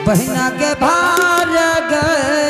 बहिना के भार गए।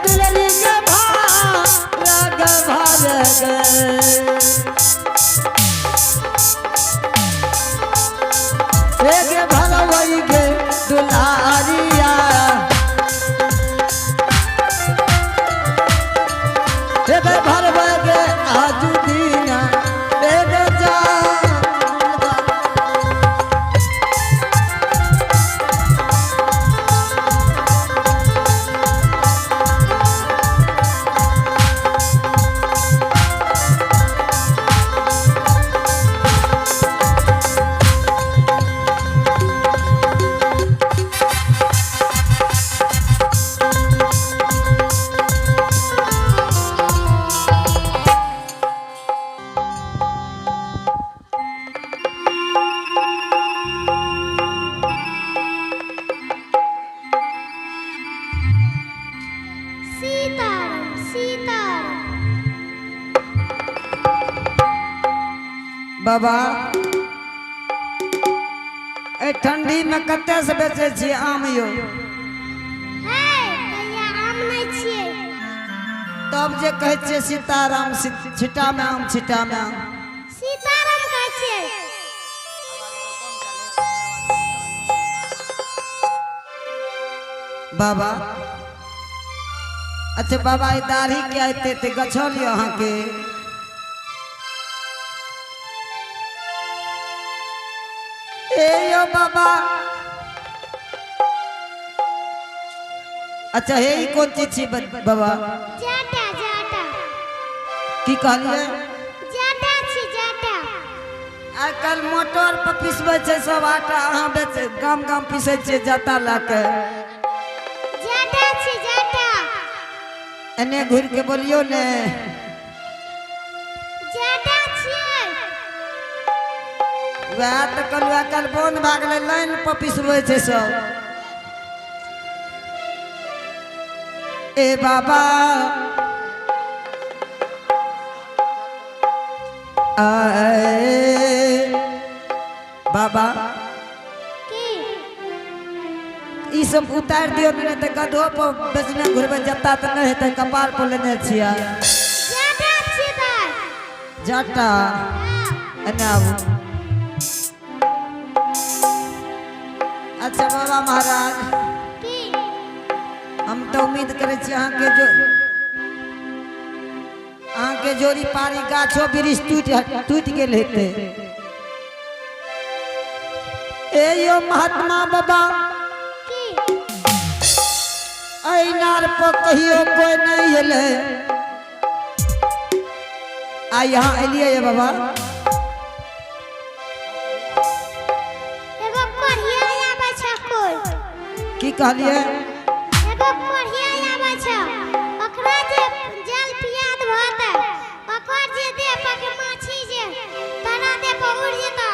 दुलरी के भार भार गए। एक भरवई के दुलारिया, एक भरवई के आजू दीना, एक जा सीताराम सीताराम। बाबा ए ठंडी में कते से बेचै छियै आम यो? हे कहिया आम नहि छियै। तब जे कहै छियै सीताराम छिटा में आम, छिटा में आम। सीताराम कहै छियै। बाबा अच्छा बाबा ई दाढ़ी के एते एते गछल यऽ अहाँके? ए यो बाबा अच्छा हे ई कोन चीज छी बाबा? जाटा जाटा। की कहलियै? जाटा छी जाटा। आइ काल्हि मोटर पर पिसबै छै सब आटा, अहाँ बेचै गाम गाम पिसै छियै जाता लए के। जाटा छी जाटा। एने घुरि के बोलियौ ने। जाटा छियै। वएह तऽ कहलहुँ आइ काल्हि बन्द भए गेलै, लाइन पर पिसबै छै सब। ए बाबा आए बाबा की? ई सब उतारि दियौ ने तऽ गधो पर बेचने घुरबै जत्ता तऽ नहि हेतै, कपार पर लेने छियै। जाटा छी दाइ। जाटा? हाँ। एने आबू। अच्छा बाबा महाराज की? हम तऽ उम्मीद करै छी अहाँके जो अहाँके जोड़ी पारी गाछो वृक्ष टूटि टूटि गेल हेतै। ए यो महात्मा बाबा की? एहि नार पर कहियो कोई नहीं एलै, आ यहाँ एलियै ये बाबा? एगो कोढ़िया आबै छै कोइ। की कहलियै? एगो कोढ़िया आबै छै, ओकरा जे जल पिया देबह तऽ ओकर जे देह पर के माछी जे तोरा देह पर उड़ि जेतऽ,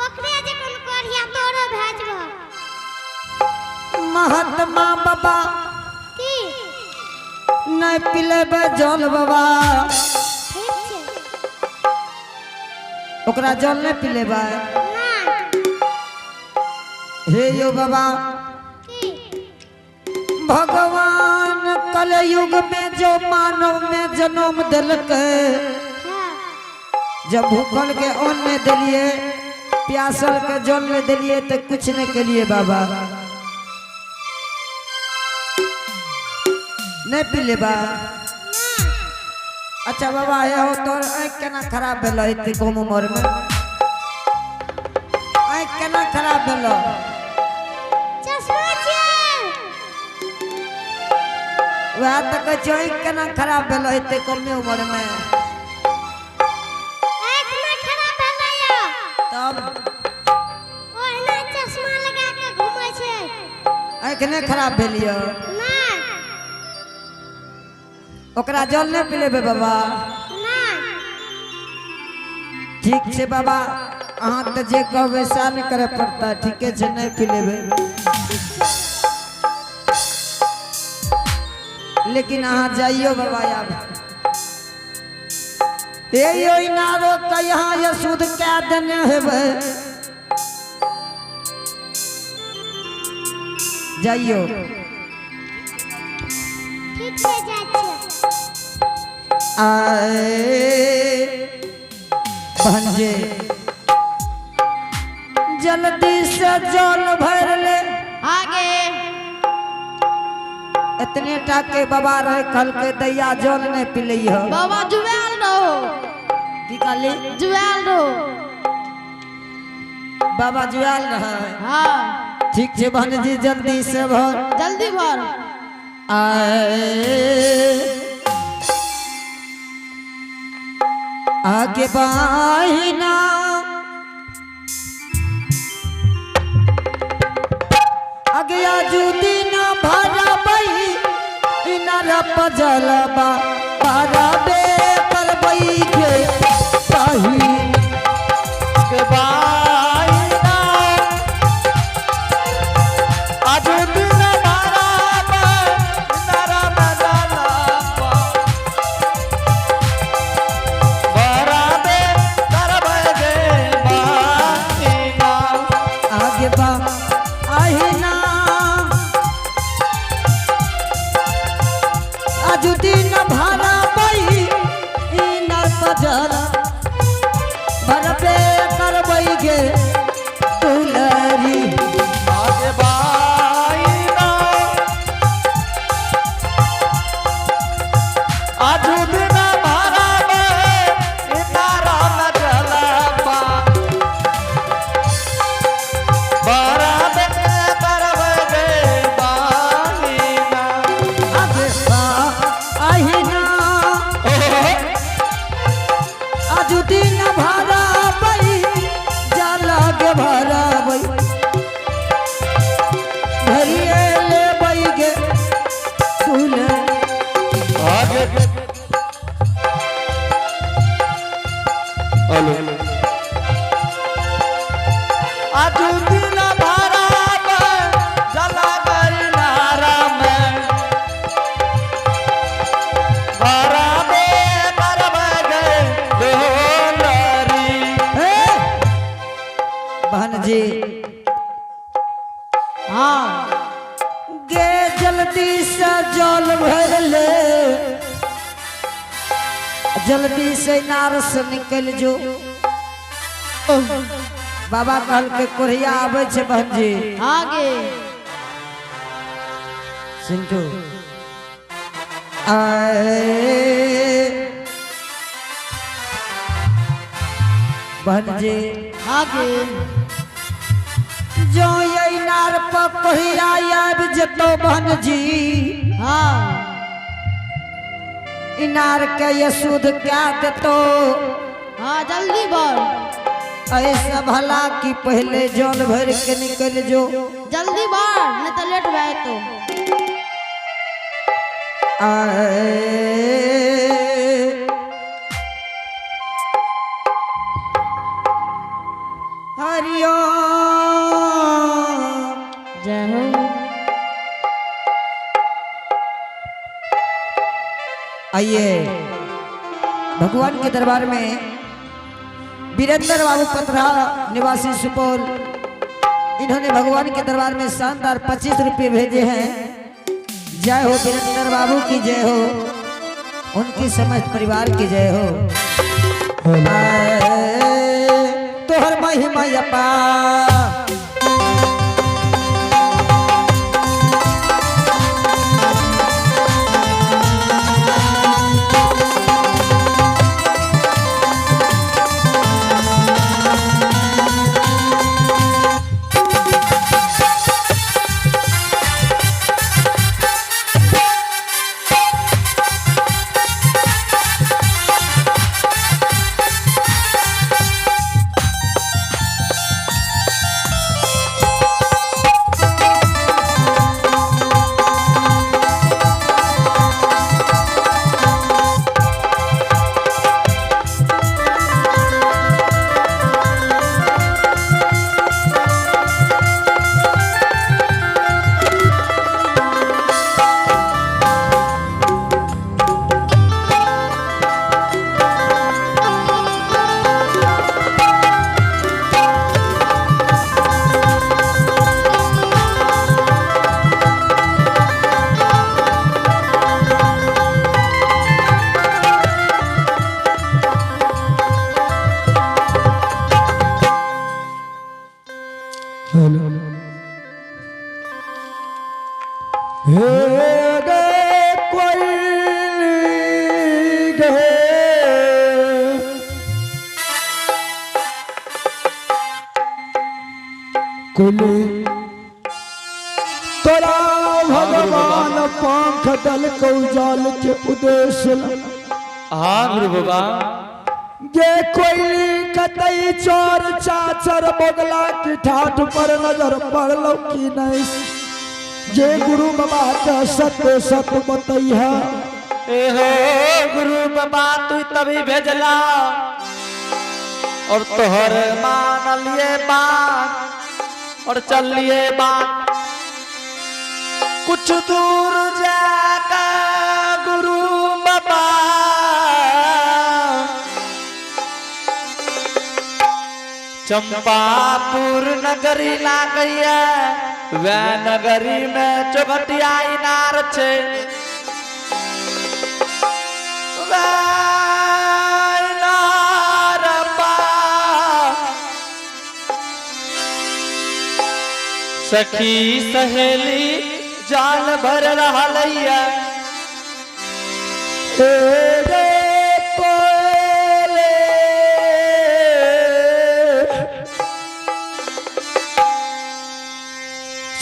ओकरे जे कोनो कोढ़िया तोरो भए जेबह। महात्मा बाबा की? नहीं पिलेबै जल बाबा। ठीक छै। ओकरा जल नहीं पिलेबै? नहि। हे यो बाबा की? भगवान कलयुग में जो मानव में जन्म दिलकै, हाँ। जब भूखल के अन्न नहीं दिलिए, प्यासल के जल नहीं दिलिए, तो कुछ नहीं के लिए बाबा। नहीं पिलेबा? नहि। अच्छा बाबा हे हो तोर आँखि केना खराब भेलो एते कम उम्र में? आँखि केना खराब भेलो? चश्मा छियै। वएह तऽ कहै छियौ, आँखि केना खराब भेलो एते कमे उम्र में? आँखि नहि खराब भेलैया। तब? ओहिना चश्मा लगा के घूमै छै। आँखि नहि खराब भेल यऽ? नहि। ओकरा जल नहीं पिलेबे बाबा? नहीं। ठीक छे बाबा, अहाँ तो जे कहबै सएह ने करे पड़ता। ठीके छे, नहीं पिलेबे, लेकिन अहाँ जाइयो बाबा। आब ए यो इनारो के यहाँ ये शुद्ध कै देने हेबै। जाइयो। ठीक छै, जाइ छियै। आए बहन जी, जल्दी से जल भर ले। आगे। इतने टा के बाबा रहे, कल के दैया जल नहीं पिलई हो। बाबा जुआल रहो। की कहली? जुआल रहो। बाबा जुआल रहे? हाँ। ठीक छे बहन जी, जल्दी से भर। जल्दी भर। आए आगे बाहिना, अगया जुदीना भरबई इनर पजलबा भरबे करबई के सही। के बाइना आजु दिन भराबै नरा मजलबा भराबे करबै गे बाइना। आगे बा आहिना, अजुदीन भरबई इनर पजल भरबे करबई गे दुलरी। आगे बाइना आजु दिन भराबै नरा मजलबा भराबे करबै गे बाइना। आगे बा आहिना, अजुदीन भरबई जलग भरबई भरिए लेबै गे दुलरी। आगे हेलो आजु दिन भराबै जला गई नारा में भराबे करबै गे दुलरी। हे बहन जी। हाँ। गे जल्दी से जल भर ले, जल्दी से इनार से निकल जो। बाबा कहल के कोढ़िया आबै छै बहन जी। आगे। सिंटू आए बहन जी। आगे। जो इनार पर कोढ़िया आबि जेतो बहन जी, हाँ। इनार के ये शुद्ध क्या देतो। हाँ, जल्दी भर। ऐसा भला कि पहले जल भर के निकल जो। जल्दी भर, नहीं तो लेट भए तो। आए हरिओम। जय हो। आइए, भगवान के दरबार में वीरेंद्र बाबू पतरा निवासी सुपौल, इन्होंने भगवान के दरबार में शानदार 25 रुपये भेजे हैं। जय हो वीरेंद्र बाबू की जय हो, उनकी समस्त परिवार की जय हो। आए, तोहर महिमा अपार। गे कोई गे कुली तोरा भगवान पंख दल कौ जाल के उद्देश्य। हाँ गुरु बाबा। गे कोयली कतई चोर चाचर बगला की ठाठ पर नजर पड़लो की नहीं, जे गुरु बाबा के सत्य सत्य बतैहा। ए हो गुरु बाबा, तू तभी भेजला और तोहर मान लिए बात और चल लिए बात। कुछ दूर जाकर गुरु बाबा चंपापुर नगरी लागैया, वह नगरी में चौखटिया इनार छे, वह इनार पार सखी सहेली जाल भर रहलैया। ए रे कोयले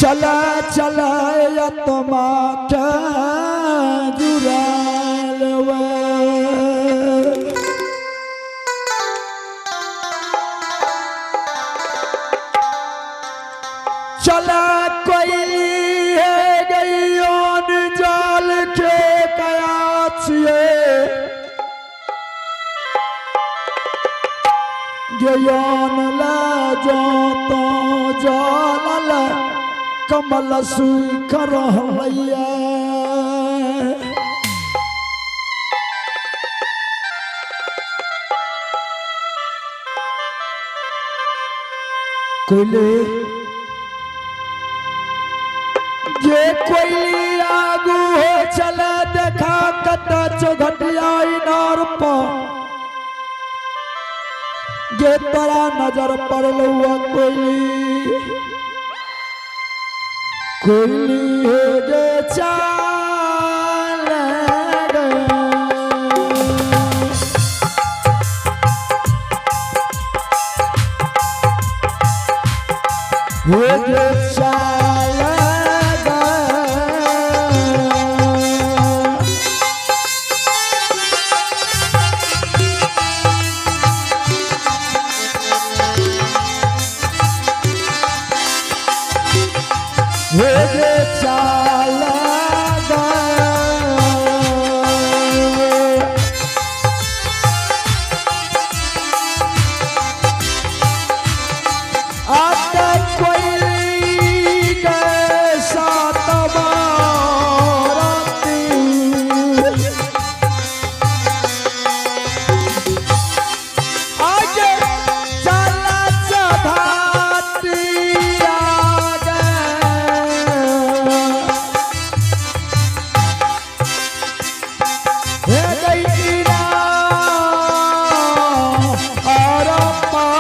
चला चला आत्मा के जुड़ालवे। चला कोयली है गई जाल के कयाचिए ज्ञान ला जो तो जाल कमल सुख रहलैया। कोयले जे कोयली आगू हो चला देखा कत चौघटिया इनार पर जे तोरा नजर पड़लौआ कोयली, कोयली हो गे चाल गे। हो गे चाल गे। हे गे चाल गे। आते कोई के साथ बाराती। आगे चला चढ़ाती आगे। हे गई ना और पार।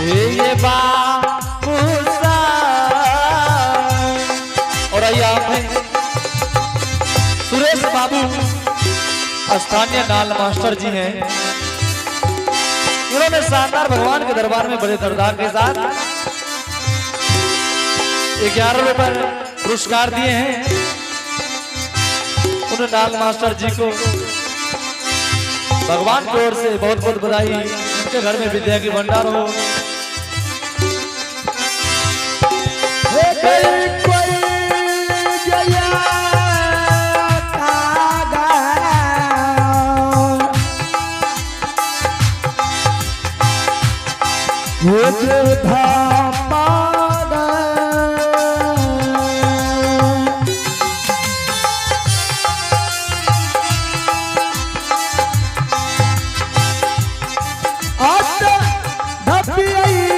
ये बाबू और आइए आप हैं सुरेश बाबू, स्थानीय नाल मास्टर जी हैं। इन्होंने शानदार भगवान के दरबार में बड़े दरदार के साथ 11 रुपए पुरस्कार दिए हैं। उन नाल मास्टर जी को भगवान की ओर से बहुत बहुत बधाई। उनके घर में विद्या की भंडार हो। हे गई कोई गया कागा। हे जे धापा गे। आत धपियई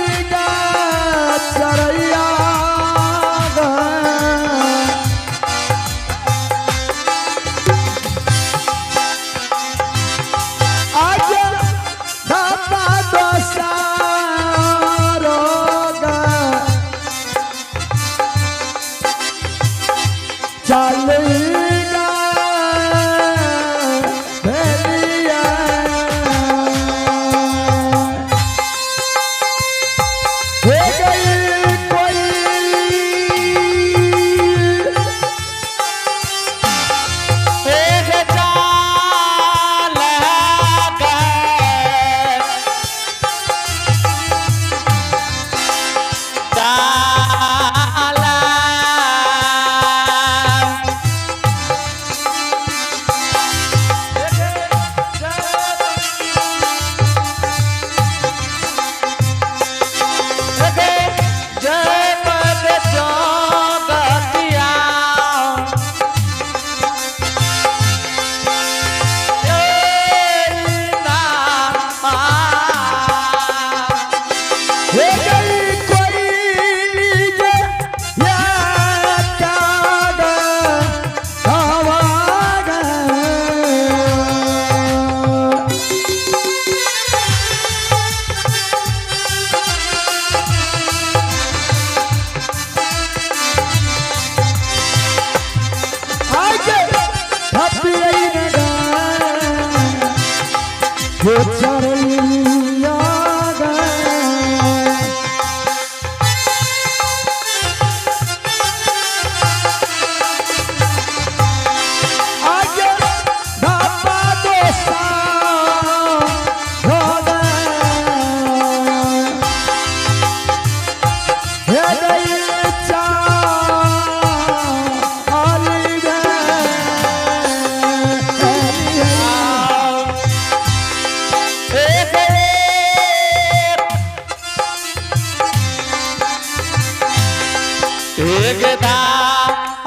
एकदा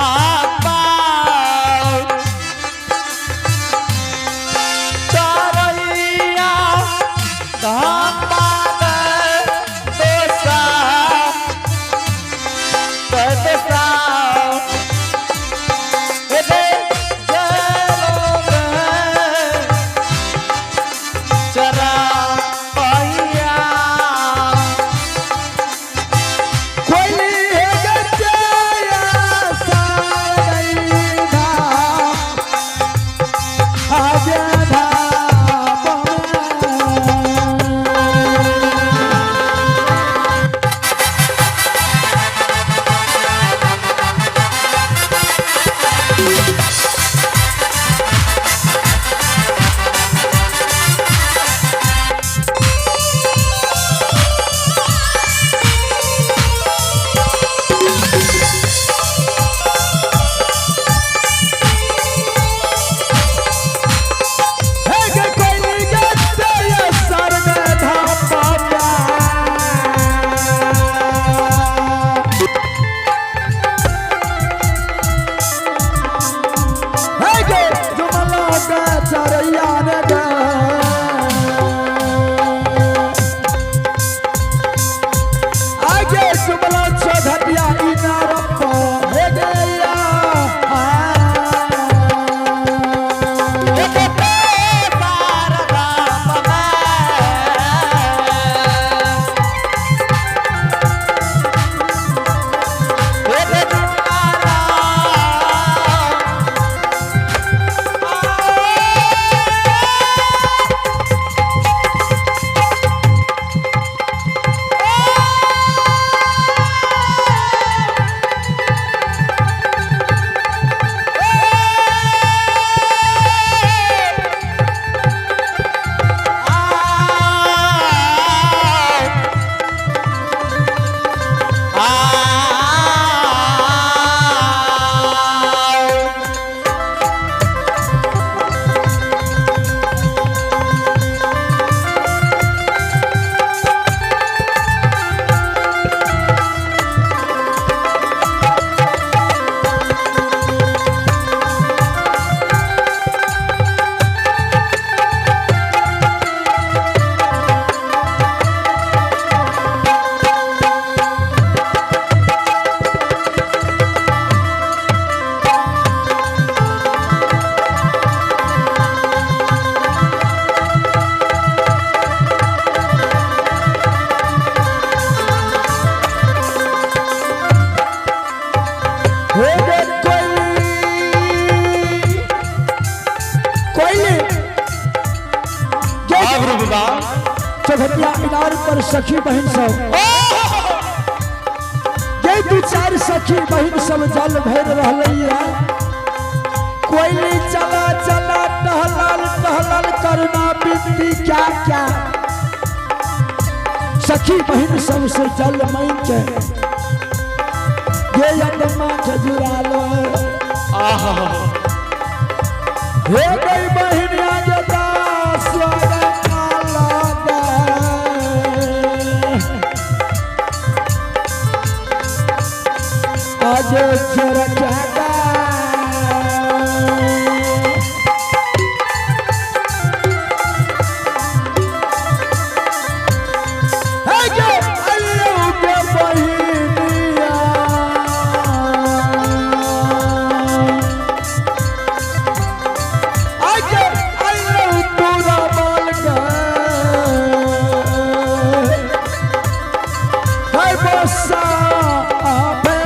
आपा चरैया धापा दोसा दोसा रे जलो चरा पहिया कोयली हे गजया सारई धाम आजे धाम हे गे कोयली गजया सारई धाम हे गे जुमला गे चरैया रे गे आगे जुमला चौधरिया इनार पर हे गे या हे गे कोयली कोयली गे चौधरिया इनार पर सखी बहन सब ये दू चार सखी बहन सब जल भर रहलैया कोयली चला चला टहलल टहलल करना बिनती क्या क्या सखी बहन सब से जल मांग के ये यदमा खजुरा लो हे गई बहन आगे दास आज चरखा हे गे अल्लाह के बहिनिया आगे अल्लाह तोरा बाल के है बसा आबे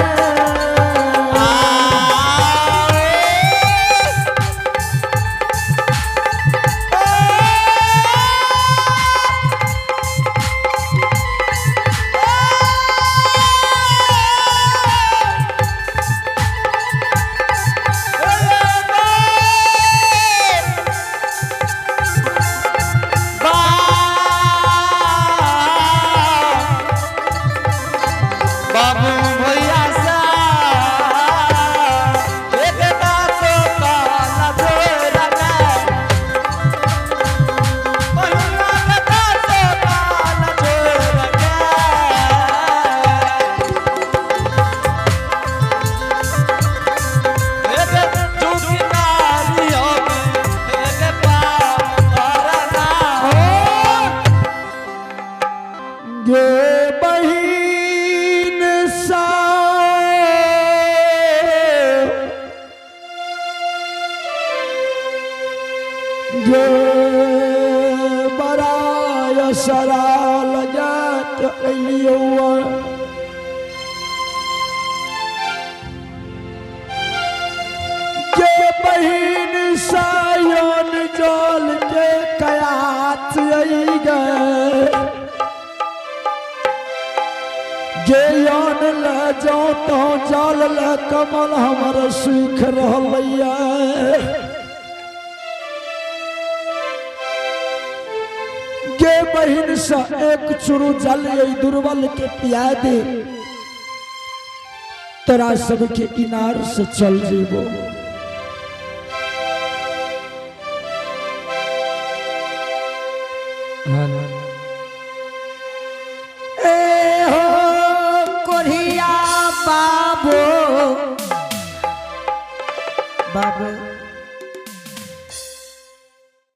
बाबू भैया सा एक दासो काला छोरा के पहिला दासो काला छोरा के। बहिन सा गे बराय सरा लजात अइलियौ। के बहिन सायन जल के कयात आई गए, जे यौन ले जाओ तो जल ले कमल हमर सुख रहलैया। गे बहिन से एक चुरू जल ये दुर्बल के पिया दे, तोरा सबके इनार से चल जीबो। ए हो कोरिया बाबू, बाबू।